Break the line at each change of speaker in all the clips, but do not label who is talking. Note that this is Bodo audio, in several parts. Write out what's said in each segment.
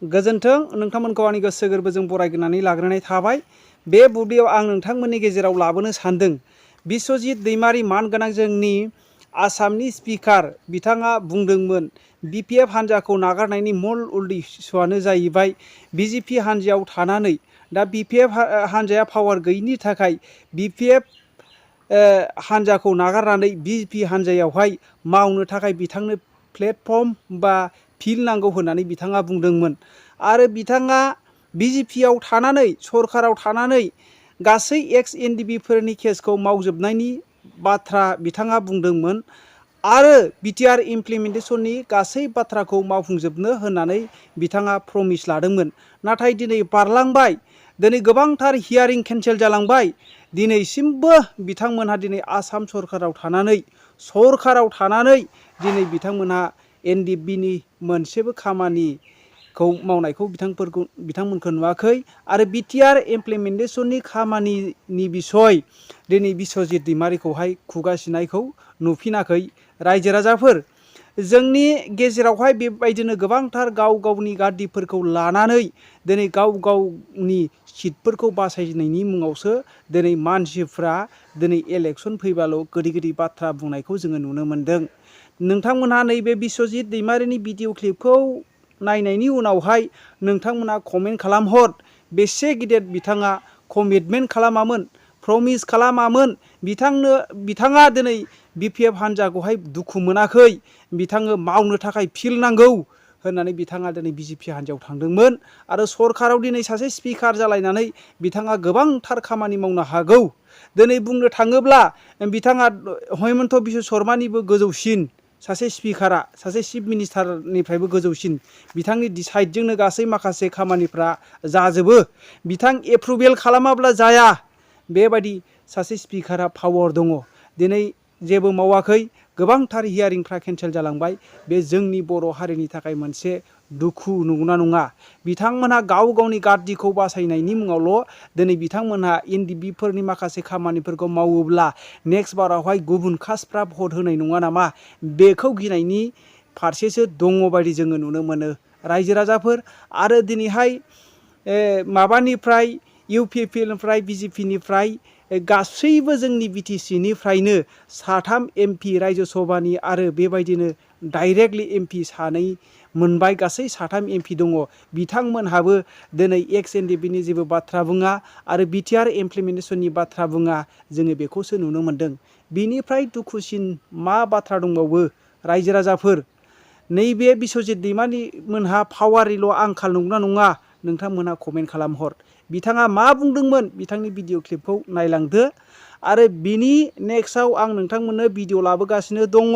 गोजोन्थों नोंथांमोनखौ आंनि गोसो गोरबोजों बरायग्रोनानै लाग्रोनाय थाबाय। बे बुब्लियाव आं नोंथांमोननि गेजेराव लाबोनो सानदों बिश्वजित दैमारी मानगोनां जोंनि आसामनि स्पिकार बिथाङा बुंदोंमोन BPF हान्जाखौ नागारनायनि मुल उद्देश्यआनो जाहैबाय BJP हान्जायाव थानानै दा BPF हान्जाया पावार गैयिनि थाखाय BPF हान्जाखौ नागारनानै BJP हान्जायावहाय मावनो थाखाय बिथांनो प्लेटफर्म बा फिल्ड नांगौ होननानै बिथाङा बुंदोंमोन आरो बिथाङा BJPआव थानानै सरकाराव थानानै गासै एक्स NDB फोरनि केसखौ मावजोबनायनि बाथ्रा बिथाङा बुंदोंमोन आरो BTR इमप्लिमेन्टेसननि गासै बाथ्राखौ मावफुंजोबनो होननानै बिथाङा प्रमिस लादोंमोन। नाथाय दिनै बारलांबाय, दिनै गोबांथार हियारिं केन्सेल जालांबाय। दिनैसिमबो बिथांमोनहा दिनै आसाम सरकाराव थानानै दिनै बिथांमोनहा NDBनि मोनसेबो खामानिखौ मावनायखौ बिथांमोनखौ नुवाखै आरो BTR इमप्लिमेन्टेसननि खामानिनि बिसय दिनै बिश्वजित दैमारीखौहाय खुगा सिनायखौ नुफिनाखै। रायजो राजाफोर, जोंनि गेजेरावहाय बेबायदिनो गोबांथार गाव गावनि गादिफोरखौ लानानै दिनै गाव गावनि सिटफोरखौ बासायनायनि मुङावसो दिनै मानसिफ्रा दिनै इलेक्सन फैबाल' गोदै गोदै बाथ्रा बुंनायखौ जोङो नुनो मोन्दों। नोंथांमोनहा नैबे बिश्वजित दैमारीनि भिडिअ क्लिपखौ नायनायनि उनावहाय नोंथांमोना कमेन्ट खालामहर बेसे गिदिर बिथाङा कमिटमेन्ट खालामामोन, प्रमिस खालामामोन। बिथाङा दिनै BPF हान्जाखौहाय दुखु मोनाखै, बिथाङा मावनो थाखाय फिल्ड नांगौ होननानै बिथाङा दिनै BJP हान्जायाव थांदोंमोन आरो सरकाराव दिनै सासे स्पिकार जालायनानै बिथाङा गोबांथार खामानि मावनो हागौ। दिनै बुंनो थाङोब्ला बिथाङा हेमन्त बिश्व शर्मानिबो गोजौसिन सासे स्पिकारा, सासे चिफ मिनिस्टारनिफ्रायबो गोजौसिन। बिथांनि डिसाइडजोंनो गासै माखासे खामानिफ्रा जाजोबो। बिथां एप्रुभेल खालामाब्ला जाया, बेबायदि सासे स्पिकारा पावार दङ। दिनै जेबो मावाखै, गोबांथार हियारिंफ्रा केन्सेल जालांबाय। बे जोंनि बर' हारिनि थाखाय मोनसे दुखु नंगौना नङा? बिथांमोनहा गाव गावनि गादिखौ बासायनायनि मुङावल' दिनै बिथांमोनहा NDBफोरनि माखासे खामानिफोरखौ मावोब्ला नेक्स्ट बारावहाय गुबुन कास्टफ्रा भट होनाय नङा नामा? बेखौ गिनायनि फारसेसो दङ बायदि जोङो नुनो मोनो। रायजो राजाफोर आरो दिनैहाय माबानिफ्राय UPPनिफ्राय BJPनिफ्राय गासैबो जोंनि BTCनिफ्रायनो 3 MP रायजो सभानि आरो बेबायदिनो डाइरेक्टलि MP 2 मोनबाय, गासै 3 MP दङ। बिथांमोनहाबो दिनै एक्स NDBनि जेबो बाथ्रा बुङा आरो BTR इमप्लिमेन्टेसननि बाथ्रा बुङा। जोङो बेखौसो नुनो मोन्दों। बिनिफ्राय दुखुसिन मा बाथ्रा दंबावो? रायजो राजाफोर, नैबे बिश्वजित दैमारी मोनहा पावारनिल' आंखाल नंगौना नङा? नोंथांमोनहा कमेन्ट खालामहर। बिथाङा मा बुंदोंमोन बिथांनि भिडिअ क्लिपखौ नायलांदो आरो बिनि नेक्स्टआव आं नोंथांमोननो भिडिअ लाबोगासिनो दङ।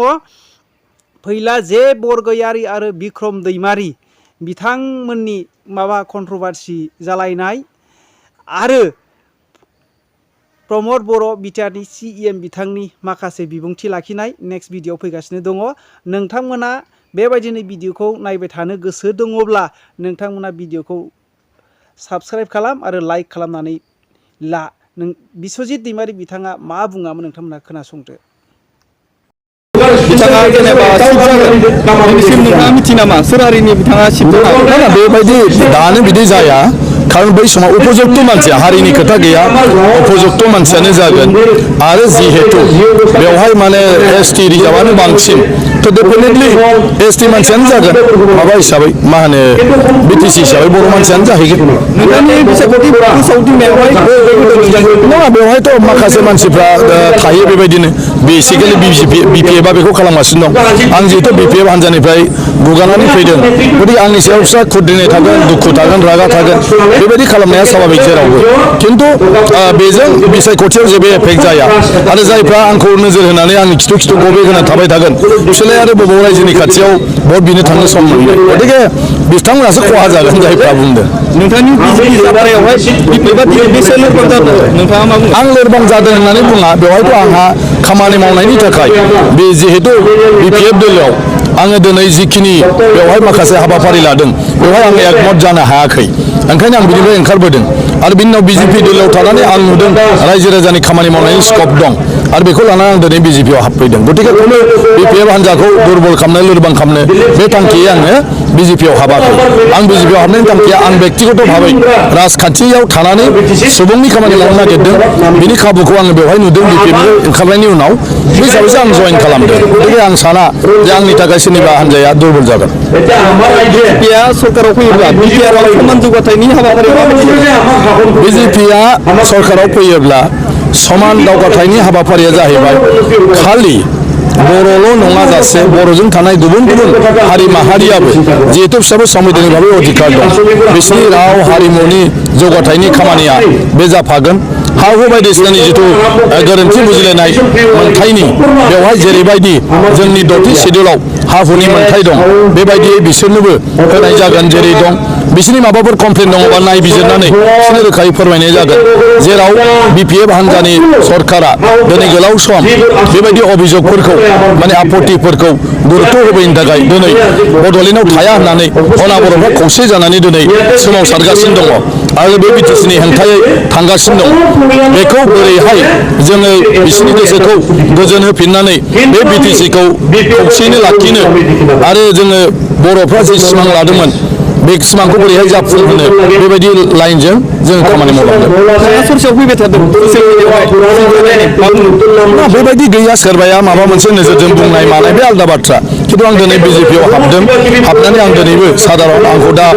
फैला जे बरगयारी आरो बिक्रम दैमारी बिथांमोननि कन्ट्रभारसि जालायनाय आरो प्रमद बर' बिटिआरनि CEM बिथांनि माखासे बिबुंथि लाखिनाय नेक्स्ट भिडिअ फैगासिनो दङ। नोंथांमोना बेबायदिनो भिडिअखौ नायबाय थानो गोसो दङब्ला नोंथांमोना भिडिअखौ साबस्क्राइब खालाम आरो लाइक खालामनानै ला। बिश्वजित दैमारी बिथाङा मा बुङामोन नोंथांमोना खोनासंदो।
बिथाङा जेनेबा चिफ जागोन बेनिसिम नोंथाङा मिथियो नामा? सोर हारिनि बिथाङा चिफ जागोन?
बेबायदि दानो बिदि जाया, खारन बै समाव उपयुक्त मानसिया, हारिनि खोथा गैया, उपयुक्त मानसियानो जागोन। आरो जिहेतु बेवहाय ST रिजार्भआनो बांसिन, थ' डेफिनेटलि ST मानसियानो जागोन। माबा हिसाबै मा होनो BTC हिसाबै बर' मानसियानो जाहैगोन।
नोंथांनि बिसायख'थि फोसावदिंनायावहाय
नङा, बेवहायथ' माखासे मानसिफ्रा थायो बेबायदिनो बेसिकेलि BPF बेखौ खालामगासिनो दं। आं जिहेतु BPF हान्जानिफ्राय गुगानानै फैदों, गतिके आंनि सायाव फिसा खुद्रिनाय थागोन, दुखु थागोन, रागा थागोन, बेबायदि खालामनाया स्वाभाबिक जेरावबो। खिन्थु बेजों बिसायख'थियाव जेबो एफेक्ट जाया आरो जायफ्रा आंखौ नोजोर होनानै आंनि खिथु गबे होना थाबाय थागोन बिसोरलाय आरो बबेबा रायजोनि खाथियाव भट बिनो थांनो सम मोनगोन। गतिके बिथांमोनासो खहा जागोन जायफ्रा बुंदों।
नोंथांनि BJP जाथायावहाय BPF बेसे लोरबां जादों नोंथाङा मा बुङो?
आं लोरबां जादों होननानै बुङा। बेवहायथ' आंहा खामानि मावनायनि थाखाय बे जिहेतु BPF दोलोआव आङो दिनै जिखिनि बेवहाय माखासे हाबाफारि लादों बेवहाय आङो एकमत जानो हायाखै ओंखायनो आं बिनिफ्राय ओंखारबोदों आरो बिनि उनाव बिजेपि दोलोआव थानानै आं नुदों रायजो राजानि खामानि मावनायनि स्कप दं आरो बेखौ लानानै आं दिनै बिजेपिआव हाबफैदों गतिके खुनु बिपिएफ हान्जाखौ दुरबल खालामनो लोरबां खालामनो बे थांखियै आङो बिजेपिआव हाबाखै आं बिजेपिआव हाबनायनि थांखिया आं बेक्तिगत भाबै राजखान्थियाव थानानै सुबुंनि खामानि मावनो नागिरदों बिनि खाबुखौ आङो बेवहाय नुदों बिपिएफनिफ्राय ओंखारनायनि उनाव बे हिसाबैसो आं जइन खालामदों गतिके आं साना जे आंनि थाखाय सोरनिबा हान्जाया दुरबल जागोन
बिजेपिआ सरकाराव फैयोब्ला बिटिआरआव समान जौगाथायनि हाबाफारिया माबायदि
बिजेपिआ सरकाराव फैयोब्ला समान दावगाथायनि हाबाफारिया जाहैबाय खालि बर'ल' नङा जासे बर'जों थानाय गुबुन गुबुन हारि माहारियाबो जिहेतु बिसोरबो संबिधानिक भाबै अधिकार दं बिसोरनि राव हारिमुनि जौगाथायनि खामानिया बे जाफागोन हा हु बायदिसिनानि जिथु गोरोन्थि बुजिलायनाय मोनथायनि बेवहाय जेरैबायदि जोंनि 6थि सिडिउलाव हा हुनि मोनथाय दं बेबायदियै बिसोरनोबो होनाय जागोन जेरै दं बिसोरनि माबाफोर कमप्लेन दङबा नायबिजिरनानै बिसोरनो रोखायै फोरमायनाय जागोन जेराव बिपिएफ हान्जानि सरकारा दिनै गोलाव सम बेबायदि अभियोगफोरखौ माने आपत्तिफोरखौ गुरुत्व होबोयैनि थाखाय दिनै बड'लेण्डआव थाया होननानै अना बर'फ्रा खौसे जानानै दिनै सोमावसारगासिनो दङ आरो बे बिटिसिनि हेंथायै थांगासिनो दं बेखौ बोरैहाय जोङो बिसोरनि गोसोखौ गोजोन होफिननानै बे बिटिसिखौ खौसेयैनो लाखिनो आरो जोङो बर'फ्रा जे सिमां लादोंमोन बे सिमांखौ बोरैहाय जाफुंहोनो बेबायदि लाइनजों जों खामानि मावलांदों
सरसेयाव फैबाय थादों
बेबायदि गैया सोरबाया माबा मोनसे नोजोरजों बुंनाय मानाय बे आलादा बाथ्रा खिन्थु आं दिनै बिजेपिआव हाबदों हाबनानै आं दिनैबो साधारन आंखौ दा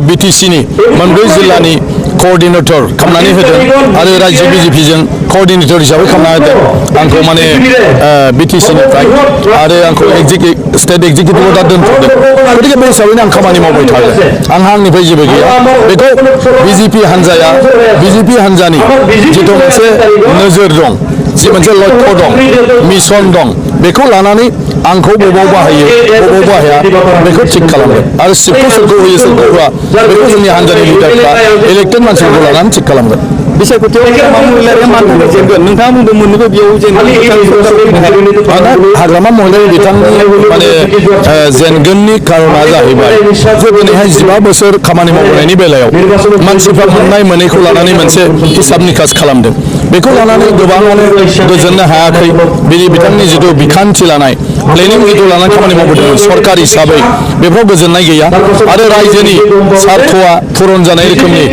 बिटिसिनि मोनब्रै जिल्लानि कअर्डिनेटर खालामनानै होदों आरो रायजो बिजेपिजों कअर्डिनेटर हिसाबै खालामना होदों आंखौ माने बिटिसिनिफ्राय आरो आंखौ स्टेट एक्जिकिउटिभआव दा दोनथ'दों गतिके बे हिसाबैनो आं खामानि मावबाय थागोन आंहा आंनिफ्राय जेबो गैया बेखौ बिजेपि हान्जानि जिथु मोनसे नोजोर दं जि मोनसे लक्ष्य दं मिशन दं बेखौ लानानै आंखौ बबाव बाहायो बबाव बाहाया बेखौ थिग खालामगोन आरो सिटखौ सोरखौ होयो सोरखौ होआ बेखौ जोंनि हान्जानि लिडारफ्रा इलेक्टेड मानसिफोरखौ लानानै थिग खालामगोन
बिसायख'थियाव हाग्रामा महिलारिया मान होनो जेनगोन नोंथाङा बुंदों मोननैबो बेयाव
हाग्रामा महिलारि बिथांनि माने जेनगोननि कारना जाहैबाय जे दिनैहाय 15 बोसोर खामानि मावनायनि बेलायाव मानसिफ्रा मोननाय मोनैखौ लानानै मोनसे हिसाब निकास खालामदों बेखौ लानानै गोबाङानो गोजोननो हायाखै बिथांनि जिथु बिखान्थि लानाय प्लेनिं जिथु लानानै खामानि मावबोदोंमोन सरकार हिसाबै बेफोराव गोजोननाय गैया आरो रायजोनि सार्थआ पुरन जानाय रोखोमनि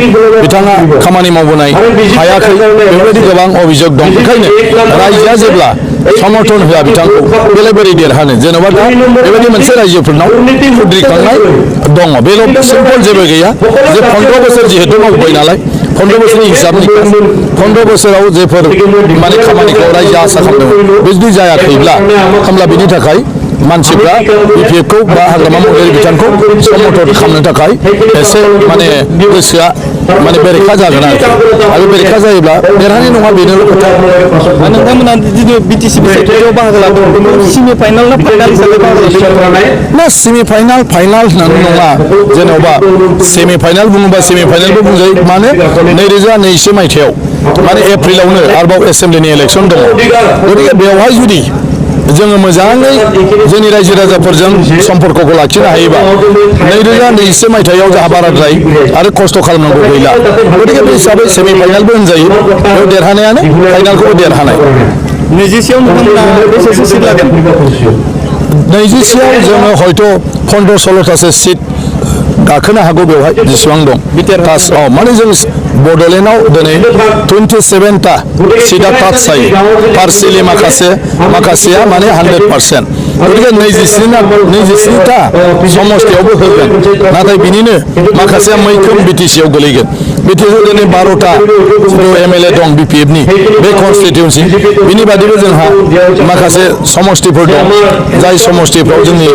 बिथाङा खामानि मावबोनाय हायाखै बेबायदि गोबां अभियोग दं बेखायनो रायजोआ जेब्ला समर्थन होआ बिथांखौ बेलाय बोरै देरहानो जेन'बा दा बेबायदि मोनसे रायजोफोरनाव खुद्रिखांनाय दङ बेल' सिम्पल जेबो गैया जे 15 बोसोर जिहेतु मावबाय नालाय 15 बोसोरनि हिसाबनि 15 बोसोराव जेफोर माने खामानिखौ रायजोआ आसा खालामदोंमोन बे जुदि जायाखैब्ला होमब्ला बिनि थाखाय मानसिफ्रा बिपिएफखौ बा हाग्रामा महिलारि बिथांखौ समर्थन खालामनो थाखाय एसे माने गोसोआ माने बेरेखा जागोन आरो बेरेखा जायोब्ला देरहानाय नङा बेनोल' खोथा
नोंथांमोना जिथु बिटिसि बिसायख'थियाव बाहागो लादों सेमि फाइनाल ना फाइनाल हिसाबै
ना सेमि फाइनाल होननानै नङा जेन'बा सेमि फाइनाल बुङोबा सेमि फाइनालबो बुंजायो मानो 2021 मायथाइयाव माने एप्रिलावनो आरोबाव एसेम्ब्लिनि इलेक्सन दङ गतिके बेवहाय जुदि जोङो मोजाङै जोंनि रायजो राजाफोरजों सम्पर्कखौ लाखिनो हायोबा 2021 मायथाइयाव जोंहा बाराद्राय आरो खस्थ' खालामनांगौ गैला गतिके बे हिसाबै सेमि फाइनालबो होनजायो बेयाव देरहानायानो फाइनालखौबो देरहानाय
20 नोंथांमोना बेसेसो सिट लागोन
20 जोङो हयथ' 15-16थासो सिट गाखोनो हागौ बेवहाय जेसेबां दं माने जों बड'लेण्डआव दिनै 27टा सिटआ टाच जायो पार्सियेलि माखासेया माने 100% गतिके 23टा समस्तियावबो होगोन नाथाय बिनिनो माखासेया मैखोम बिटिसिआव गोलैगोन बिटिसिआव दिनै 12टा एमएलए दं बिपिएफनि बे कनस्टिटिउन्सि बिनि बादैबो जोंहा माखासे समस्तिफोर दं जाय समस्तिफ्राव जोंनि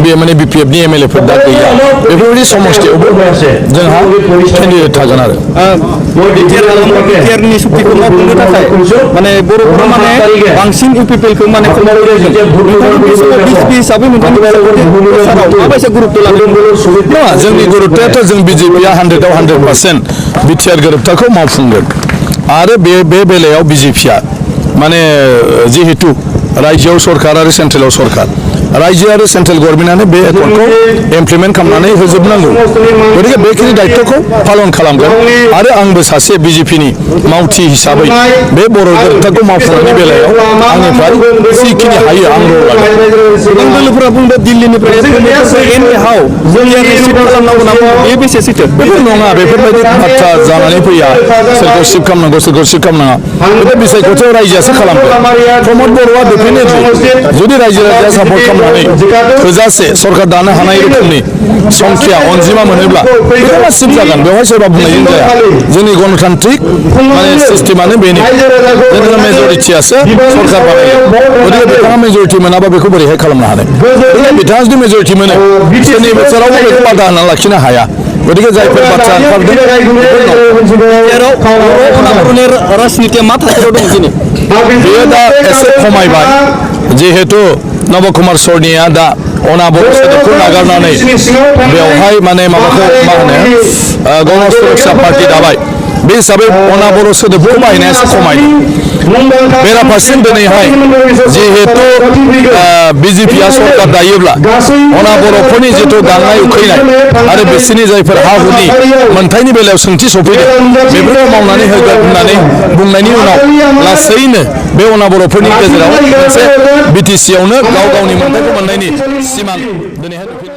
बे माने बिपिएफनि एमएलएफोर दा गैया बेफोरबायदि समस्तियावबो जोंहा केन्डिडेट थागोन आरो
बिटिआरनि सुक्तिखौ मावफुंनो थाखाय माने बर'फोरा माने बांसिन इउपिपिएलखौ माने बिजेपि हिसाबै माबायसा गुरुत्व लादों
नङा जोंनि गुरुत्वआथ' जों बिजेपिआ 100आव 100% बिटिआर गोरोबथाखौ मावफुंगोन आरो बे बेलायाव बिजेपिआ माने जिहेतु रायजोआव सरकार आरो सेन्ट्रेलाव सरकार रायजो आरो सेन्ट्रेल गभर्नमेन्टआनो बे एकर्डखौ इमप्लिमेन्ट खालामनानै होजोबनांगौ गतिके बेखिनि दायित्वखौ पालन खालामगोन आरो आंबो सासे बिजेपिनि मावथि हिसाबै बे बर' खोथाखौ मावफुंनायनि बेलायाव आंनिफ्राय जिखिनि हायो आं रल लागोन
गोबां दोलोफोरा बुंदों दिल्लीनिफ्राय एनि हाव जोंनि रिसिभ खालामनांगौ होनना बुङो बे बेसे सैथो
बेफोर नङा बेफोरबायदि बाथ्रा जानानै फैया सोरखौ सिफ खालामनांगौ सोरखौ सिफ खालामनाङा बेफोर बिसायखौथ' रायजोआसो खालामगोन प्रमद बर'आ डेफिनेटलि जुदि रायजो राजाया सापर्ट खालामनानै थोजासे सरकार दानो हानाय रोखोमनि संख्या अनजिमा मोनोब्ला बेखौ सिफ जागोन बेवहाय सोरबा बुंनायजों जाया जोंनि गणतान्त्रिक माने सिस्टेमानो बेनो जेनेबा मेजरिटियासो सरकार बानायो गतिके बिथाङा मेजरिटि मोनाबा बेखौ बोरैहाय खालामनो हानो बिथाङा जुदि मेजरिटि मोनो सोरनि बोसोरावबो बेखौ बादा होनानै लाखिनो हाया गतिके जायफोर बाथ्रा ओंखारदों
राजनितिया मा थासारियाव दं दिनै
बेयो दा एसे खमायबाय जिहेतु नबकुमार सरनिया दा अनाबर सोदोबखौ नागारनानै बेवहाय माने माबाखौ मा होनो गण सुरक्षा पार्टी दाबाय बे हिसाबै अनाबर सोदोबखौ बाहायनाया एसे खमायदों बेराफारसेथिं दिनैहाय जिहेतु बिजेपिया सरकार दायोब्ला अनाबर'फोरनि जिथु दांनाय उखैनाय आरो बिसोरनि जायफोर हा हुनि मोनथायनि बेलायाव सोंथि सफैदों बेफोरखौ मावनानै होगोन होननानै बुंनायनि उनाव लासैनो बे अनाबर'फोरनि गेजेराव मोनसे बिटिसियावनो गाव गावनि मोनथायखौ मोननायनि सिमां दिनैहाय